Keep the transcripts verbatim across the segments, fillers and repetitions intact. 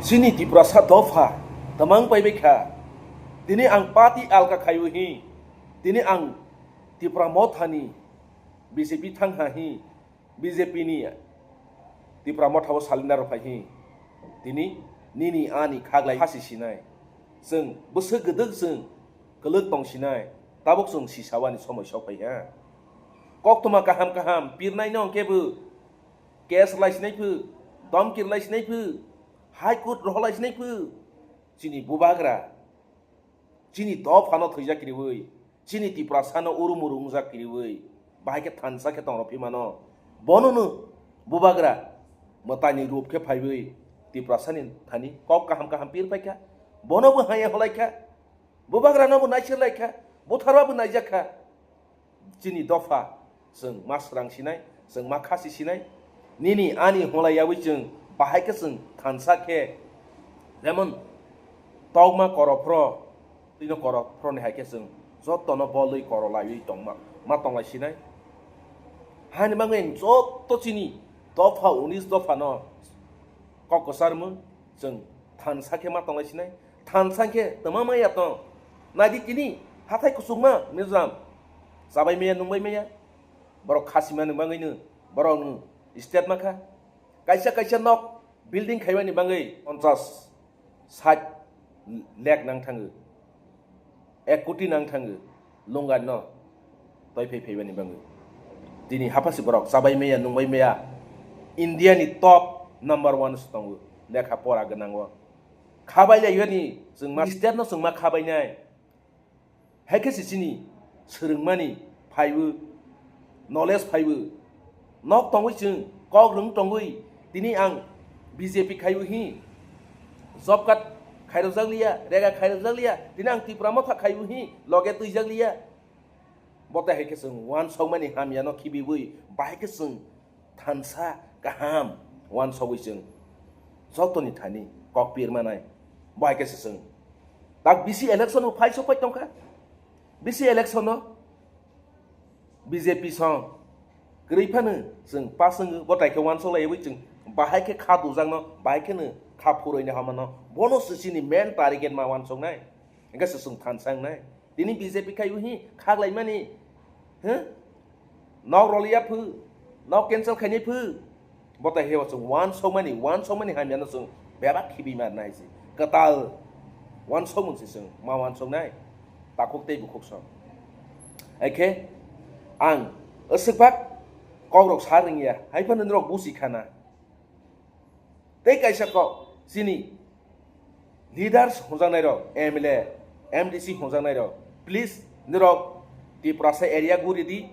Chini Tiprasa dopha tamang paibai kha. Tini ang party alka khaiwi hi. Tini ang Tipra Mothani B J P thang ha hi. B J P ni Tipra Motha o salina rok phai hi. Tini nini ani khaglai hasi sinai. Chwng bwswk gwdwk chwng kwlwk tong sinai. Tabuk chwng sisawani somoi sok phai ha. Koktwma kaham kaham pirnai no hwnkhe bo case rwlai sinai phu, domki rwlai sinai phu, High Court rohorlai sinai phu. Chini bubagra, chini dophano thwijak kiriwi, chini Tiprasano urumuru wngjak kiriwi, bahai khe thansa khe tongrok phimano. Bonono bubagra mwtaini rup khe phaiwi Tiprasani thani kok kaham kaham pir paikha. Bono bo haya holaikha. Bubagrano bo naisir laikha, butharba bo naijak kha. Chini dopha chwng ma srang sinai, chwng ma khasi sinai. Nini ani hwnlai yaui chwng bahai khe chwng thansa khe, jemon tokma korophro, tino korophro ni hai khe chwng jotono bolwi korolaiwi tongma, ma tonglai sinai. Hani bagwi ang joto chini dopha unis dophano kok kwcharmung chwng thansa khe ma tonglai sinai. Thansa khe twma maya tong. Naidi tini hathai kuchukma Mizoram. Chabai maya nungbai maya. Borok khasima ni bagwi no borok no state ma kha. Kaisa kaisa nok building khaimani bagwi ponchas sat lakh nang thango. Ek koti nang thango. Lungan no toi phai phaibani bagwi. Tini haphasi borok chabai maya nungbai maya. India ni top number one se tongo. Lekha pora gwnango. Khabai lai yani chwng ma state no chwng ma khabai nai. Hai khe se chini swrwngmani phaibo, knowledge phaibo. Nok tongwi chwng kok rwng tongwi tini ang B J P khaibo hi. Job card khairokjak liya, rega khairokjak liya, tini ang Tipra Motha khaibo hi, loge twijak liya. Bo tai hai khe chwng uansukmani hamyano khibiwi, bahai khe chwng thansa kaham uansugwi chwng jotoni thani kok pirmanai. Bo hai khe se chwng tak bisi election bo phai sok phai tongkha. Bisi election no B J P song kwrwi phano chwng pass wngo, bo tai khe uansuk laiwi chwng bahai khe kha dujakno, bahai kheno kha phuroini hamano. Bono se chini main target ma uansuknai. Hingke se chwng thansa wngnai. Tini B J P khai uhi khaklaimani. Huh? Nok roliya phu, nok cancel khainai phu. Bo tai heo chwng uansukmani, uansukmani hamyano chwng bebak khibi mar nai se. Kwtal uansukmung se chwng ma uansuknai. Takhuk tei bukhuk song. Haikhe ang aswk bak kokrok sa rwngya, hai phano norok busi khana. Tei kaisa kok chini leaders hwnjaknairok, M L A, M D C hwnjaknairok, please, nirok Tiprasa area guri di.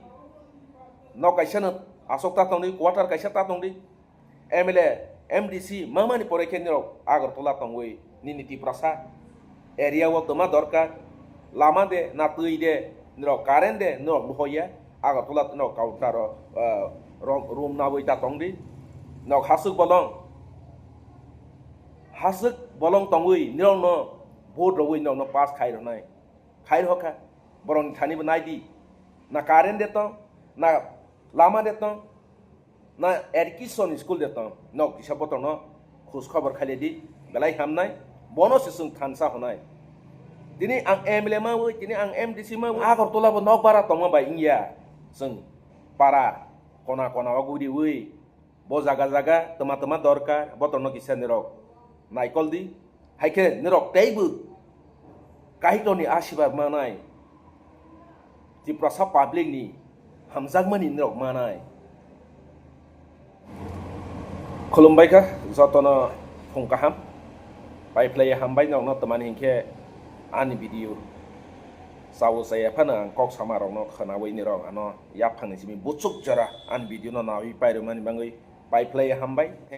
Nok kaisa no aswk ta tongdi, quarter kaisa ta tongdi. M L A, M D C mamani pore khe nirok Agartala tongwi nini Tiprasa area o twma dorkar. Lama de, na twi de, nirok current de, nirok nuhoya. Agartala no counter o, ah, rom-, room nawi ta tongdi. Nok hasuk bolong. Hasuk bolong tongwi nirok no vote rogwi nirok no pass khai rwnai. Khai rokha. Borok ni thani bo nai di. Na current de tong, na lama de tong, na education school de tong. Nok kisa botok no khus khobor khai di. Belai hamnai. Bono se chwng thansa hwnai. Tini ang M L A mawi, tini ang M D C mawi. Agartala bo nok bara tongma bai wngya. Chwng para kona kona o guriwi, bo jaga jaga twma twma dorkar, botorno kisa nirok naikol di. Haikhe nirok teibo Kaitorni asibad manai, Tiprasa public ni hamjakmani nirok manai. Khulumbai kha jotono phung kaham. Paiphlaiya hambai norokno twmani hinkhe ani video chao chaya phano ang kok sama rokno khwnawi nirok ano yaphangni simi buchuk jora ani video no nawi pairwmani bagwi paiphlaiya hambai.